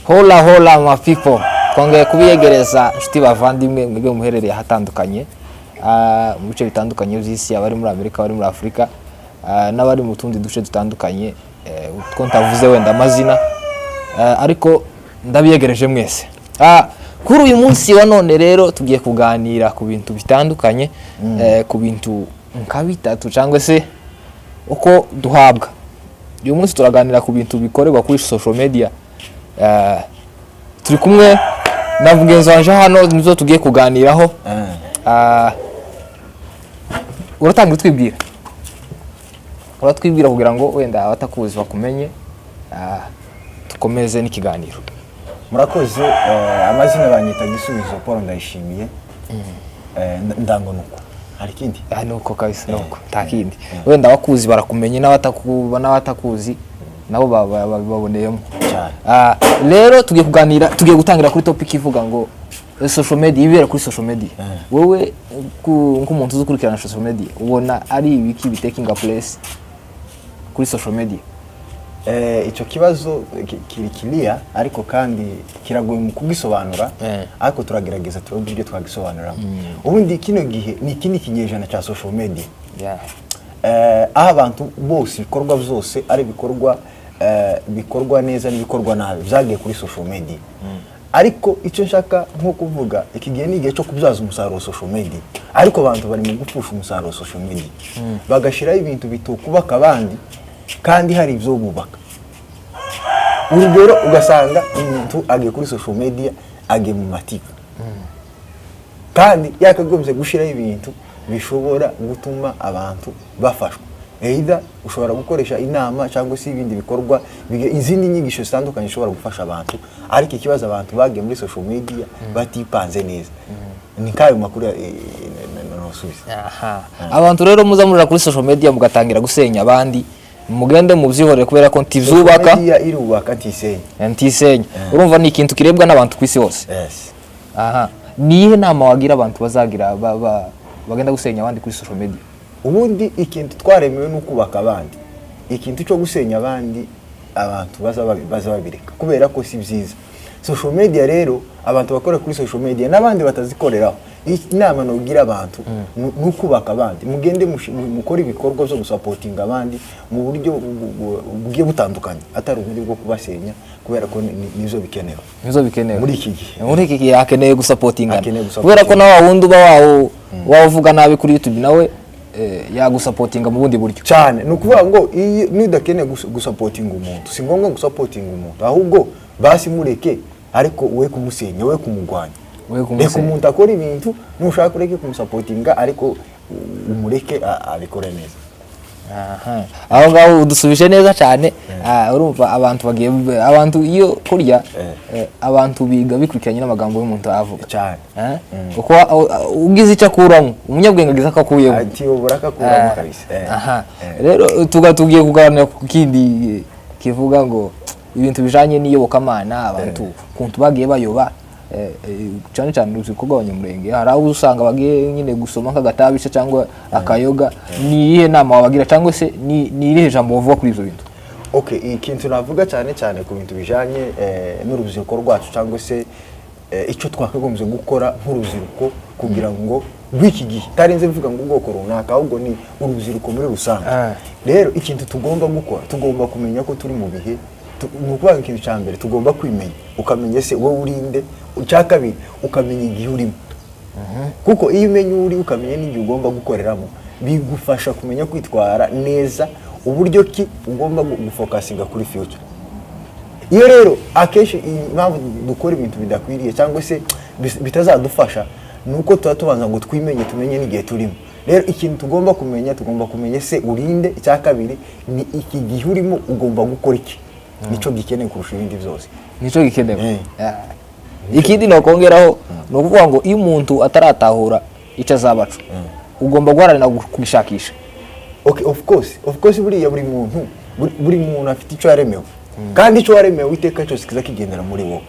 Hola hola my people, twongeye kubiyegereza, inshuti bavandimwe, mwebwe muherereye ahatandukanye, mu bice bitandukanye by'isi, abari muri Amerika, abari muri Afurika, n'abari mu tundi duce dutandukanye, utwo ntavuze wenda amazina, ariko ndabiyegereje mwese. Kuri uyu munsi wa none rero tugiye kuganira ku bintu bitandukanye, ku bintu nka bitatu cyangwa se uko duhabwa. Uyu munsi turaganira ku bintu bikorerwa kuri social media. Turi kumwe na mugenzi wanje hano, nizo tugiye kuganiraho. Uratanga uratwibwira kugira ngo wenda abatakuzi bakumenye, dukomeze n'ikiganiro. Murakoze. Amazina banyita Gisubizo Paul Ndayishimiye. Ndango nuko hari ikindi? Ah, nuko kabisa, nuko nta kindi. Wenda abakuzi barakumenye, n'abatakuzi nabo baboneyemo. Cyane. Rero tugiye kuganira, tugiye gutangira kuri topic ivuga ngo social media, ibibera kuri social media. Wowe nk'umuntu uzi ukurikirana social media, ubona ari ibiki bitakinga place kuri social media? Icyo kibazo kiri kiriya, ariko kandi kiragoye mu kugisobanura. Ariko turagerageza turebe uburyo twagisobanuramo. Ubundi kino gihe ni ikindi kinyejana cya social media, aho abantu bose, ibikorwa byose, ari ibikorwa bikorwa neza n'ibikorwa nabi, byagiye kuri social media. Ariko icyo nshaka nko kuvuga, iki gihe ni igihe cyo kubyaza umusaruro social media, ariko abantu bari mu gupfusha umusaruro social media, bagashyiraho ibintu bitokubaka abandi kandi hari ibyo bubaka. Urugero, ugasanga umuntu agiye kuri social media, agiye mu matiku, kandi yakagombye gushyiraho ibintu bishobora gutuma abantu bafashwa. Either ushobora gukoresha inama cyangwa se ibindi bikorwa, izindi nyigisho zitandukanye zishobora gufasha abantu. Ariko ikibazo, abantu bagiye muri social media batipanze neza. Ni kayo makuru nosubiza. Aha. Abantu rero muza murira kuri social media mugatangira gusenya abandi, mugende mubyihorere kubera ko ntizubaka. Social media irubaka, ntisenya. Ntisenya. Urumva ni ikintu kirebwa n'abantu ku isi hose. Yes. Aha, ni iyihe nama wagira abantu bazagira bagenda gusenya abandi kuri social media? Ubundi ikintu twaremewe ni ukubaka abandi. Ikintu cyo gusenya abandi, abantu baza babireka kubera ko si byiza. Social media rero, abantu bakora kuri social media n'abandi batazikoreraho, inama nogira abantu ni ukubaka abandi. Mugende mukore ibikorwa byo gusupportinga abandi mu buryo bugiye butandukanye, atari uburyo bwo kubasenya, kubera ko nivyo bikenewe. Nizo bikenewe. Muri iki gihe. Muri iki gihe hakeneye gusupportingana. Hakeneye kubera ko nawe wundi uba wawuvuga nabi kuri YouTube, nawe yagusupportinga mu bundi buryo. Cyane. Ni ukuvuga ngo iyo nudakeneye gusupportinga umuntu, si ngombwa gusupportinga umuntu, ahubwo basi mureke, ariko we kumusenya, we kumugwanya. We kumusenya. Reka umuntu akora ibintu, nushaka ureke kumusupportinga, ariko umureke abikore neza. Aha. Aho ngaho udusubije neza cyane. Urumva abantu bagiye, abantu iyo kurya, abantu biga bikurikiranye n'amagambo y'umuntu avuga. Cyane. Eh? Kuko ugize icyo akuramo, umunyabwenge agize ako akuyemo. Ati ubura akakuramo kabisa. Aha. Rero tuba tugiye kuganira ku kindi kivuga ngo ibintu bijanye n'iyobokamana, abantu kuntu bagiye bayoba, cyane cyane urubyiruko rw'Abanyamurenge. Hari aho usanga bagiye nyine gusoma nk'agatabi se cyangwa akayoga. Ni iyihe nama wabagira, cyangwa se ni irihe jambo wavuga kuri ibyo bintu? Okay, ikintu navuga cyane cyane ku bintu bijanye n'urubyiruko rwacu, cyangwa se icyo twakagombye gukora nk'urubyiruko kugira ngo rw'iki gihe, tarinze mvuga ngo ubwoko runaka, ahubwo ni urubyiruko muri rusange. Rero ikintu tugomba gukora, tugomba kumenya ko turi mu bihe ni ukuvuga ngo ikintu cya mbere tugomba kwimenya, ukamenya ese wowe urinde. Icya kabiri, ukamenya igihe urimo, kuko iyo umenya uri, ukamenya n'igihe ugomba gukoreramo, bigufasha kumenya kwitwara neza, uburyo ki ugomba gufocusinga kuri future. Iyo rero akenshi impamvu dukora ibintu bidakwiriye cyangwa se bitazadufasha ni uko tuba tubanza ngo twimenye, tumenye n'igihe turimo. Rero ikintu tugomba kumenya, tugomba kumenya se urinde. Icya kabiri ni iki gihe urimo, ugomba gukora iki. Nicyo gikenewe kurusha ibindi byose. Nicyo gikenewe. Eh. Ikindi nokongeraho ni ukuvuga ngo iyo umuntu ataratahura icyo azabaca, ugomba guharanira kubishakisha. Okay, of course, of course. Buriya buri muntu, buri muntu afite icyo yaremewe, kandi icyo waremewe iteka cyose kiza kigendera muri wowe.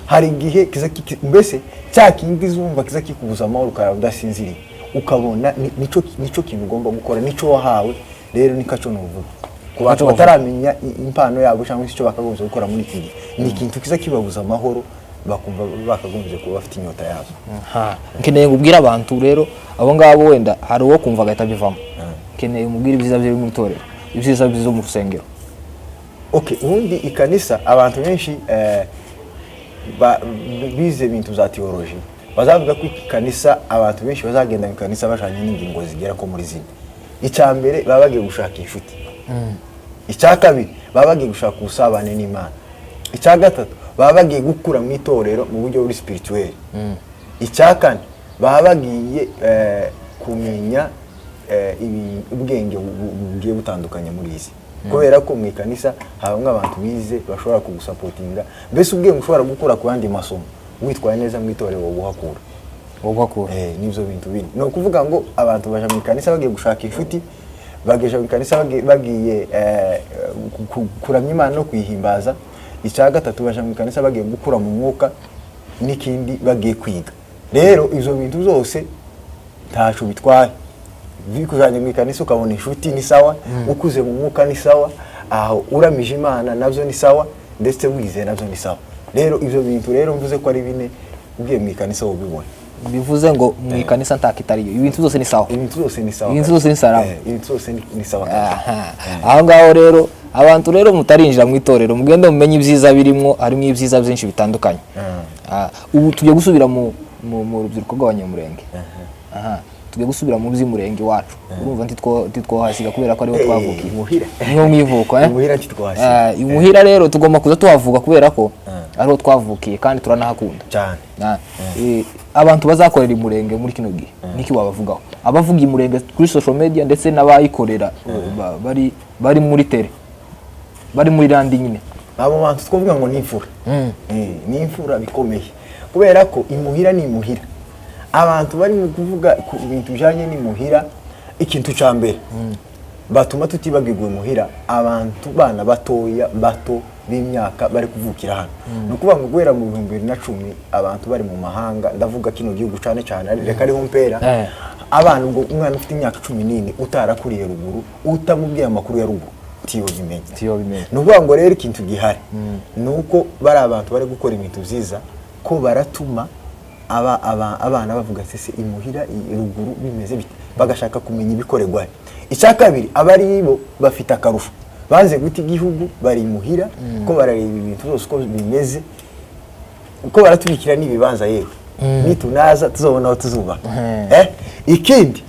Hari igihe kiza mbese cya kindi zumva kiza kikubuza amahoro, ukarara udasinziriye, ukabona nico kintu ugomba gukora, nico wahawe. Rero ni kaco nuvuga. Ku bantu Ntacyo bavuga. bataramenya impano yabo cyangwa se icyo bakagombye gukora muri iki gihe, ni ikintu kiza kibabuza amahoro, bakumva bakagombye kuba bafite inyota yazo. Aha. Nkeneye ngo ubwire abantu rero abo ngabo, wenda hari uwo kumva agahita abivamo. Nkeneye umubwire ibyiza biri mu itorero, ibyiza byo mu rusengero. Okay, ubundi ikanisa, abantu benshi bize ibintu za theology bazavuga ko ikanisa, abantu benshi bazagenda mu ikanisa bajanye n'ingingo zigera ko muri zine. Icya mbere, baba bagiye gushaka inshuti. Icya kabiri, baba bagiye gushaka ubusabane n'Imana. Icya gatatu, baba bagiye gukura mu itorero mu buryo buri spirituel. Icya kane, baba bagiye kumenya ubwenge bugiye butandukanye muri izi, kubera ko mu ikanisa habamo abantu bize bashobora kugusupportinga. Mbese ubwenge ushobora gukura ku yandi masomo, witwaye neza mu itorero wobuhakura. Wobuhakura. N'ibyo bintu bine. Ni ukuvuga ngo abantu baja mu ikanisa bagiye gushaka inshuti, bageja mu ikanisa bagiye kuramya Imana no kuyihimbaza. Icya gatatu, baja mu ikanisa bagiye gukura mu mwuka. N'ikindi, bagiye kwiga. Rero ibyo bintu byose ntaco bitwaye. Bikujanye mu ikanisa ukabona inshuti ni sawa, ukuze mu mwuka ni sawa, aho uramije Imana nabyo ni sawa, ndetse wize nabyo ni sawa. Rero ibyo bintu rero mvuze ko ari bine, ugiye mu ikanisa wobibona. Bivuze ngo mu ikanisa ntakitariyo, ibintu byose ni sawa. Ibintu byose ni sawa. Ibintu byose ni sawa. Ibintu byose ni sawa. Aha. Aho ngaho rero, abantu rero mutarinjira mu itorero, mugende mumenye ibyiza birimo. Harimo ibyiza byinshi bitandukanye. Ubu tugiye gusubira mu rubyiruko rw'Abanyamurenge. Aha, tugiye gusubira mu by'umurenge wacu. Urumva ntitwohasiga kubera ko ariho twavukiye. Imuhira. Niho mwivuko, eh? Imuhira ntitwohasiga. Imuhira rero tugomba kuza tuhavuga kubera ko ariho twavukiye kandi turanahakunda. Cyane. Abantu bazakorera Imurenge muri kino gihe, niki wabavugaho? Abavuga Imurenge kuri social media ndetse n'abayikorera bari muri tele, bari muri randi nyine. Abo bantu twavuga ngo ni imfura. Ni imfura bikomeye, kubera ko imuhira ni imuhira. Abantu bari mu kuvuga ku bintu bijyanye n'imuhira, ikintu cya mbere batuma tutibagirwa imuhira, abantu bana batoya bato b'imyaka bari kuvukira hano, ni ukuvuga ngo guhera mu 2010 abantu bari mu mahanga, ndavuga kino gihugu cyane cyane, reka ariho mpera. Abana, ubwo umwana ufite imyaka 14 utarakuriye ruguru, utamubwiye amakuru ya ruguru ntiyobimenya. Ntiyobimenya. Ni ukuvuga ngo rero ikintu gihari ni uko bari abantu bari gukora ibintu byiza, ko baratuma abana bavuga ati: "Se imuhira ruguru bimeze bite?" Bagashaka kumenya ibikorerwa. Icya kabiri, abari bo bafite akarusho, banze guta igihugu, bari imuhira, ko barareba ibintu byose uko bimeze, uko baratubikira n'ibibanza, yewe nitunaza tuzobona aho tuzubaka. Ikindi,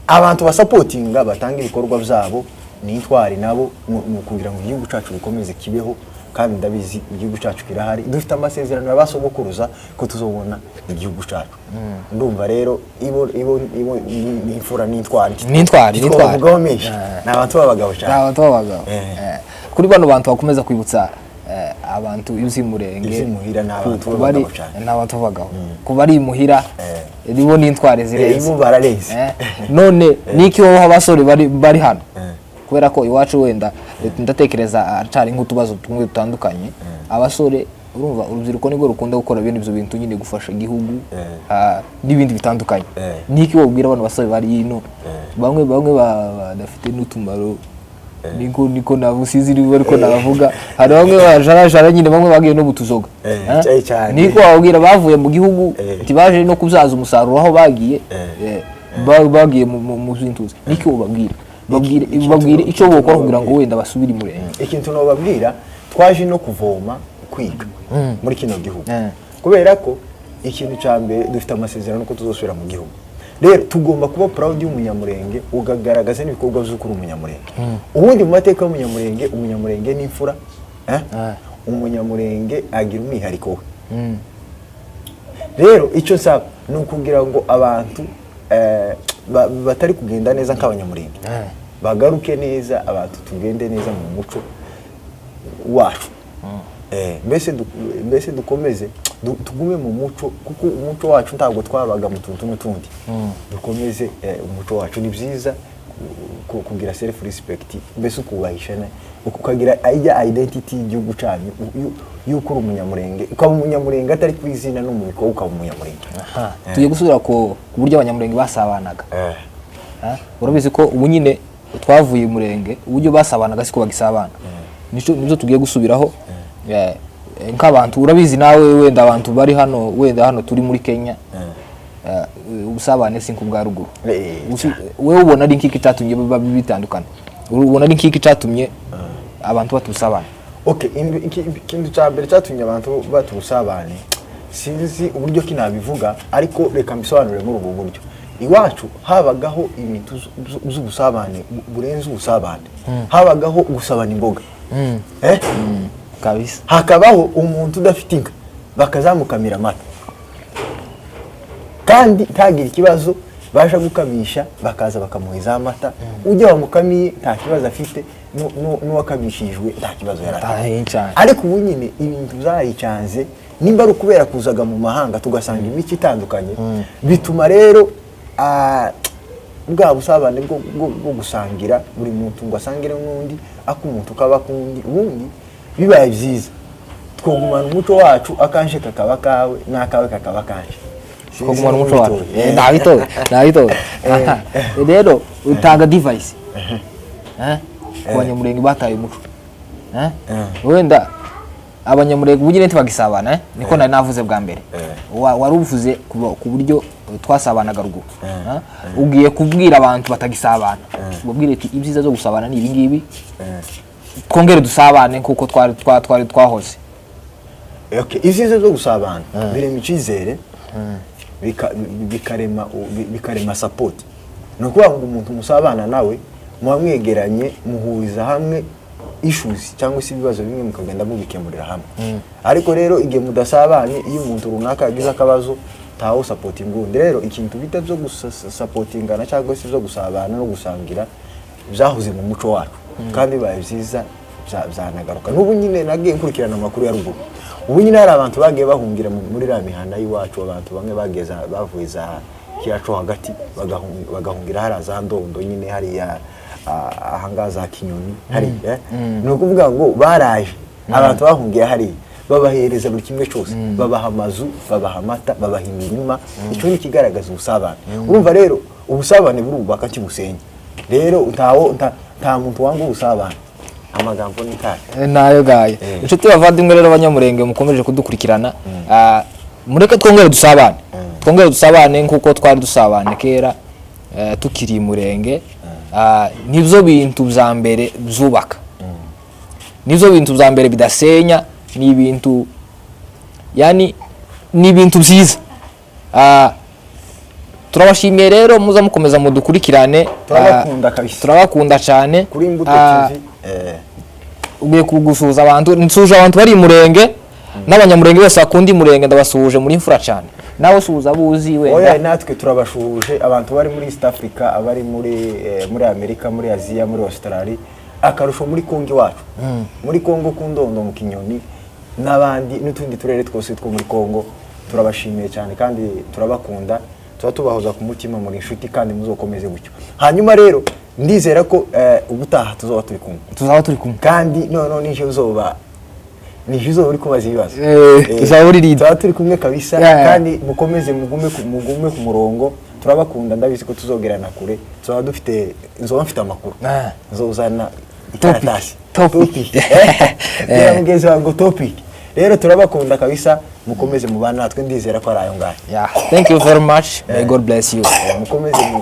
abantu basupportinga, batanga ibikorwa byabo, ni intwari nabo mu kugira ngo igihugu cyacu gikomeze kibeho. Kandi ndabizi, igihugu cyacu kirahari, dufite amasezerano ya ba sogokuruza ko tuzobona igihugu cyacu. Ndumva rero ibo ni imfura n'intwari. Ni intwari, ni intwari. Twabavugaho menshi. Ni abantu b'abagabo Ni cyane. abantu b'abagabo. Kuri bano bantu bakomeza kwibutsa abantu iby'Imurenge, Iby'imuhira ni abantu b'abagabo cyane. Ni abantu b'abagabo. Ku bari imuhira, ribo ni intwari zirenze. Ibo bararenze. None niki wowe abasore bari hano, kubera ko iwacu wenda ndatekereza acari nk'utubazo tumwe dutandukanye, abasore, urumva urubyiruko nibwo rukunda gukora bene ibyo bintu nyine, gufasha igihugu n'ibindi bitandukanye, niki wobwira bano basore bari ino, bamwe bamwe badafite n'utumaro, niko nabusizi niba ariko navuga, hari bamwe bajarajara nyine, bamwe bagiye no butuzoga? Cyane cyane. Niko wabwira bavuye mu gihugu, ntibaje no kubyaza umusaruro aho bagiye, bagiye mu bintuzi, niki wobabwira? Babwire, babwire icyo bokora kugira ngo wenda basubire Imurenge. Ikintu nobabwira, twaje no kuvoma kwiga muri kino gihugu, kubera ko ikintu cya mbere, dufite amasezerano ko tuzosubira mu gihugu. Rero tugomba kuba proud y'Umunyamurenge, ukagaragaza n'ibikorwa by'uko uri Umunyamurenge. Ubundi mu mateka y'Umunyamurenge, Umunyamurenge ni imfura, eh? Umunyamurenge agira umwihariko we. Rero icyo nsaba ni ukugira ngo abantu batari kugenda neza nk'Abanyamurenge bagaruke neza, abantu tugende neza mu muco wacu. Mbese dukomeze tugume mu muco, kuko umuco wacu ntabwo twabaga mu tuntu n'utundi. Dukomeze umuco wacu. Ni byiza kugira self respect, mbese ukubahisha, ukagira ijya identity y'igihugu cyanyu, yuko uri Umunyamurenge, ukaba Umunyamurenge atari ku izina, no mu bikorwa ukaba Umunyamurenge. Tugiye gusubira ku buryo Abanyamurenge basabanaga. Urabizi ko ubu nyine twavuye umurenge, uburyo basabanaga siko bagisabana. Nibyo tugiye gusubiraho. Nk'abantu urabizi nawe, wenda abantu bari hano, wenda hano turi muri Kenya, ubusabane si nk'ubwa ruguru. Wewe ubona ari nk'iki cyatumye biba bitandukana? Ubona ari nk'iki cyatumye abantu batusabana? Okay, ikintu cya mbere cyatumye abantu bata ubusabane, sinzi uburyo ki nabivuga, ariko reka mbisobanure muri ubu buryo. Iwacu habagaho ibintu z'ubusabane burenze ubusabane. Habagaho gusabana imboga. Kabisa. Hakabaho umuntu udafite inka bakazamukamira amata kandi ntagire ikibazo, baje gukamisha bakaza bakamuha za mata. Ujya wamukamiye nta kibazo afite, n'uwakamishijwe nta kibazo yari afite. Cyane. Ariko ubu nyine ibintu byaricanze, nimba ari ukubera kuzaga mu mahanga tugasanga imico itandukanye, bituma rero bwa busabane bwo gusangira, buri muntu ngo asangire n'undi, ako umuntu kaba kundi. Ubundi bibaye byiza twogumana umuco wacu, akanje kakaba kawe n'akawe kakaba kanje. Kugumana umuco wacu. Nabitoye, nabitoye. Aha. Rero utanga advice ku banyamurenge bataye umuco? Wenda abanyamurenge ubu nyine ntibagisabana, eh? Niko nari navuze bwa mbere. Wari uvuze ku buryo twasabanaga ruguru. Ugiye kubwira abantu batagisabana, ubabwire ati ibyiza byo gusabana ni ibi ngibi, twongere dusabane kuko twari twahoze. Okay. Ibyiza byo gusabana birema icyizere, bikarema support. Ni ukuvuga ngo umuntu musabana nawe muba mwegeranye, muhuriza hamwe issues cyangwa se ibibazo bimwe, mukagenda mubikemurira hamwe. Ariko rero igihe mudasabanye, iyo umuntu runaka yagize akabazo, ntawe supportinga undi. Rero ikintu bita byo gusupportingana cyangwa se byo gusabana no gusangira byahoze mu muco wacu, kandi bibaye byiza byanagaruka. N'ubu nyine nagiye nkurikirana amakuru ya ruguru. Ubu nyine hari abantu bagiye bahungira muri iriya mihanda y'iwacu. Abantu bamwe bagiye bavuye za Kiraco hagati, bagahungira hariya za Ndondo nyine, hariya ahangaha za Kinyoni hariya. Ni ukuvuga ngo baraje, abantu bahungiye hariya babahereza buri kimwe cyose, babaha amazu, babaha amata, babaha imirima. Icyo ni ikigaragaza ubusabane. Urumva rero ubusabane burubaka, ntibusenye. Rero nta muntu wanga ubusabane. Amagambo ni kahe? Nayo gayo. Inshuti bavandimwe rero, abanyamurenge mukomeje kudukurikirana, mureke twongere dusabane, twongere dusabane nk'uko twari dusabane kera, tukiri i Murenge. Nibyo bintu bya mbere byubaka, nibyo bintu bya mbere bidasenya, ni ibintu, yani ni ibintu byiza. Turabashimiye rero, muza mukomeza mudukurikirane. Turabakunda kabisa. Turabakunda cyane. Kuri Imbuto TV. Ugiye kugusuhuza abantu, nsuhuje abantu bari i Murenge n'abanyamurenge bose bakunda Imurenge, ndabasuhuje muri imfura cyane. Nawe suhuza abuzi Oya, wenda. natwe turabashuhuje abantu bari muri East Africa, abari muri Amerika, muri Aziya, muri Australia, akarusho muri Kongo iwacu, muri Kongo ku Ndondo, mu Kinyoni n'abandi n'utundi turere twose two muri Kongo. Turabashimiye cyane kandi turabakunda, tuba tubahoza ku mutima, muri inshuti kandi muzokomeze gutyo. Hanyuma rero ndizera ko ubutaha tuzoba turi kumwe. Tuzaba turi kumwe. Kandi noneho nije uzoba uri kubaza ibibazo. Uzaba uri leader. Tuba turi kumwe kabisa. Kandi mukomeze mugume ku murongo. Turabakunda, ndabizi ko tuzogerana kure. Tuzaba dufite, nzoba mfite amakuru. Nzozana ikaratasi. Topic. Topic. Mugenzi wawe ngo topic. Rero turabakunda kabisa, mukomeze mubane natwe. Ndizera ko ari ayo ngayo. Yeah, thank you very much, may God bless you. Mukomeze mu